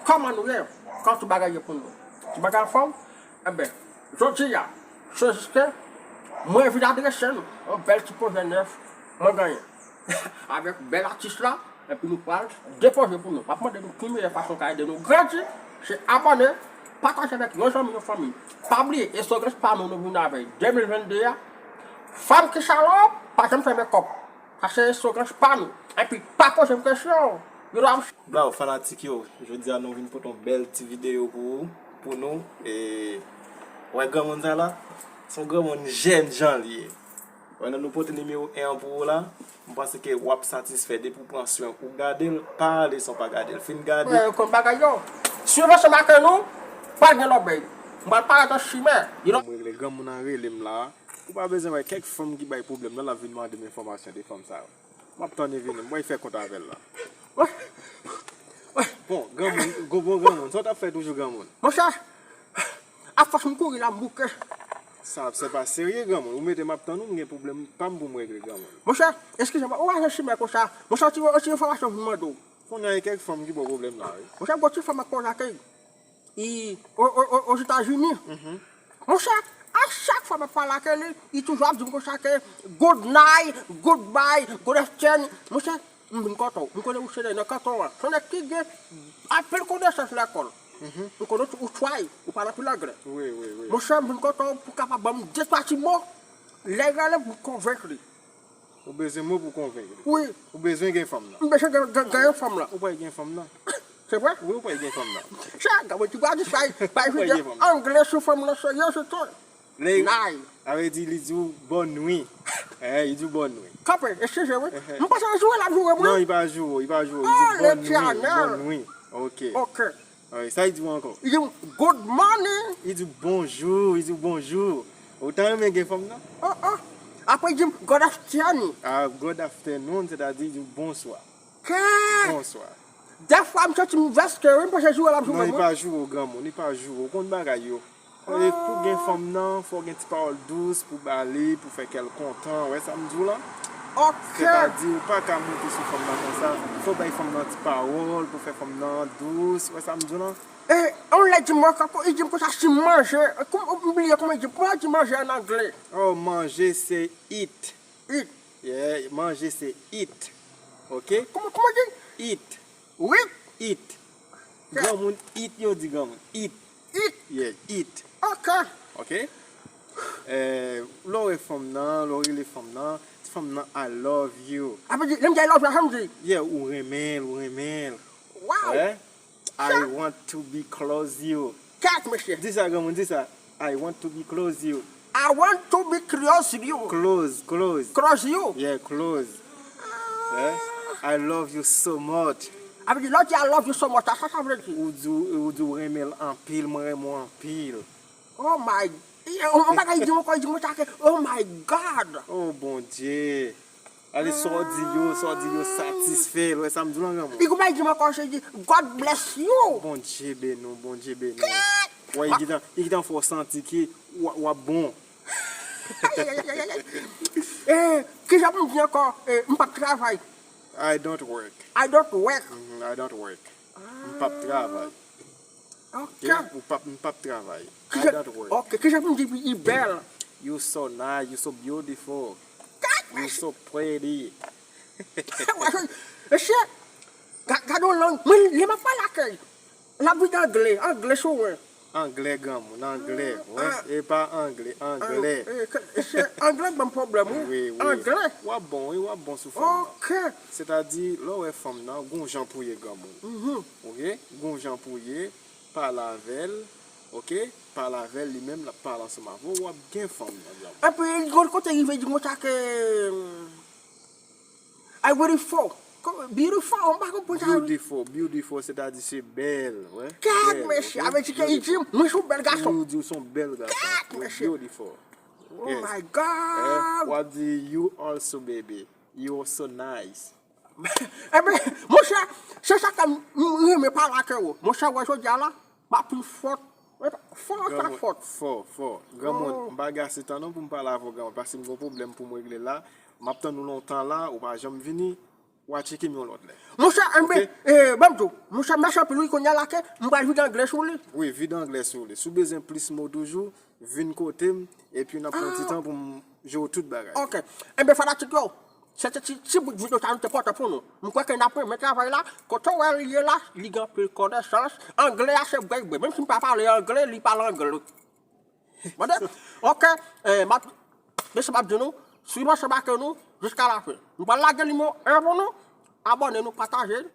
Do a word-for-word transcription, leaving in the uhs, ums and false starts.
Kòman nou ye? Kòman tout bagay ye pou nou? Tout bagay anfòm? Enben, jodi a, se jis ke mwen vin adrese nou yon bèl ti pwojè nèf mwen genyen avèk bèl atis la, epi nou pral depoze pou nou. M ap mande nou ki meyè fason ka ede nou grandi, se abòne, pataje avèk yon zanmi, yon fanmi. Pa bliye, eslogan pa nou, nou vin avèk de mil vennde a, fanm ki salòp, pa janm fè mekòp. Sa se eslogan pa nou. Epi, pa poze m kesyon. You know, I'm Blaw, fanatik yo, jodi a nou vin pote yon bèl ti videyo pou ou, pou nou. E, wè granmoun sa la, se yon granmoun jèn jan li ye. Wè, nan nou pote nimewo en an pou ou la, m panse ke w ap satisfè depi w pran swen ou gade l, pa ale san w pa gade l. Fin gade. Wè, kòm bagay yo. Swiv ansanm ak nou, pa gen lòbèy. M pral parèt an chimen. You know? M regle granmoun an rele m la. Ou pa bezwen wè kèk fanm ki bay pwoblèm nan, l ap vin mande m enfòmasyon de fanm sa yo. M ap tann li vini, m pral fè kont avè l la. Bon, granmoun, gwo bon granmoun, sa w t ap fè toujou granmoun? Monchè, afòs m kouri la, m bouke. Sa, se pa serye, granmoun. Ou mete m ap tann ou, m gen pwoblèm pa m pou m regle, granmoun. Monchè, eskize m, ou ajan chimè konsa. Monchè, yon ti, yon ti enfòmasyon pou m mande w. Kounye a, e kèk fanm ki ba w pwoblèm la, wi. Monchè, gwo ti fanm ak koz akèy. I, o, o, o, Ozetazini. Monchè, a chak fwa m ap pale ak li, li toujou ap di m konsa ke good night, goodbye, good afternoon. Monchè, m vin kote w. M konnen ou se nèg nan kanton an. Se yon nèg ki gen anpil konesans lekòl. M konnen ou, ou try, ou pale anpil anglè. Wi, wi, wi. Monchè, m vin kote w pou w kapab ban m de twa ti mo. Lè l rele m, pou m konvenk li. Ou bezwen mo pou konvenk li. Wi. Ou bezwen gen fanm nan. M bezwen gen, gen, gen fanm nan. Ou pral gen fanm nan. Se vre? Wi, ou pral gen fanm nan. Sa, gade, ti bwa di sa, bay vide angle sou fanm nan, serye, se tou. Lè, sa vle di, li di w bòn nwi. Eh, li di w bòn nwi. Kanpe, eskize, wi. M panse se joure l ap joure mwen. Non, li pa joure w, li pa joure w. Li di w bòn nwi, bòn nwi. Ok. Ok. Wi, sa li di w ankò? Li di m, good morning. Li di w bonjou, li di w bonjou. Ou ta renmen gen fanm nan? Oh, oh. Apre li di m, good afternoon. Ah, good afternoon, sètadi li di w bonswa. Kè! Bonswa. Dèfwa m santi m vèske, wi, m panse joure l ap joure mwen. Non, li pa joure w, granmoun, li pa joure w. Ou konn bagay yo. Pou gen fanm nan, fò w gen ti pawòl dous pou ba li, pou fè kè l kontan. Ou wè sa m di w la? Ok. Sètadi, ou pa ka monte sou fanm nan konsa. Fò w bay fanm nan ti pawòl pou fè fanm nan dous. Ou wè sa m di w la? E, yon lè di m, li di m konsa si m manje. Kòman, m bliye kòman li di, kòman li di manje an anglè? Oh, manje se eat. Eat. Yeah, manje se eat. Ok? Kòman, kòman di? Eat. Wi. Eat. Granmoun eat, yo di granmoun. Eat. Eat. Yeah, eat. Ok. Ok? Eh, lè w wè fanm nan, lè w rele fanm nan, di fanm nan, I love you. Apre di, lè m di I love you, sa m di? Yeah, ou renmen l, ou renmen l. Wow. Eh? I want to be close you. Kèt, mesye. Di sa, granmoun, di sa. I want to be close you. I want to be close you. Close, close. Close you. Yeah, close. Eh? I love you so much. Sa vle di, lè w di I love you so much, sa, sa sa vle di? Ou di, ou di w renmen l anpil, mwen renmen w anpil. Oh my, yon, yon bagay di m ankò, di m sa ke, oh my God. Oh, Bondye. Ale, sa w di yo, sa w di yo satisfè l. Ou wè sa m di w lan, granmoun? Li gon bagay di m ankò, se di, God bless you. Bondye beni w, Bondye beni w. Kèt! Wè, li gentan, li gentan fè w santi ke w, w ap bon. Ay, ay, ay, ay, ay. Eh, kijan pou m di ankò? Eh, m p ap travay. I don't work. I don't work. Mhm, I don't work. M p ap travay. Ok. Ok, ou p ap, m p ap travay. I don't work. Ok, kijan pou m di li bèl? You so nice, you so beautiful. Kèt, mesye. You so pretty. Mesye, ga-, gade yon lang. Mwen, lè m ap pale ak li, l ap vin angle, angle sou mwen. Angle, granmoun, angle. Wè, e pa angle, angle. Eh, eh, ke, se angle ban m pwoblèm, wi. Wi, wi. Angle. W ap bon, wi, w ap bon sou fanm nan. Ok. Sètadi, lè w wè fanm nan, gon jan pou ye, granmoun. Mhm. Ok? Gon jan pou ye, pale avè l, ok? Pale avè l, li menm, l ap pale ansanm avè w, w ap gen fanm nan, granmoun. Epi, gon kote rive di konsa ke, I beautiful. Kòman, beautiful, m pa konprann sa. Beautiful, beautiful, sètadi se bèl, wè. Kèt, mesye, sa vle di ke li di, mwen se yon bèl gason. Li di w se yon bèl gason. Kèt, mesye. Beautiful. Oh my God. Eh, w ap di, you also, baby. You so nice. Ebyen, monchè, se sa k fè m, m renmen pale ak ou. Monchè, wè jodi a la, m ap pran fòt. Fò sa fòt. Fò, fò. Granmoun, m pa gen ase tan non pou m pale avè w, granmoun, paske m gen yon pwoblèm pou m regle la. M ap tann ou lontan la, ou pa janm vini. W a tcheke m yon lòt lè. Monchè, enben, Ok. eh, ban m di w, monchè, mèsi anpil wi, kounye a la ke m pral vide anglè sou li. Wi, vide anglè sou li. Si w bezwen plis mo toujou, vin kote m, epi n ap pran ti tan pou m jere tout bagay. Ok. Enben, fanatik yo, se te ti, ti bout videyo sa nou te pote pou nou. M kwè ke n ap renmen travay la. Kote w wè li ye la, li gen anpil konesans. Anglè a se bèy bèy. Menm si m pa pale anglè, li pale anglè. Mande? Ok. Eh, m ap, mesye, m ap di nou, swiv ansanm ak nou jiska lafen. M pral lage nimewo en pou nou. Abòne nou, pataje.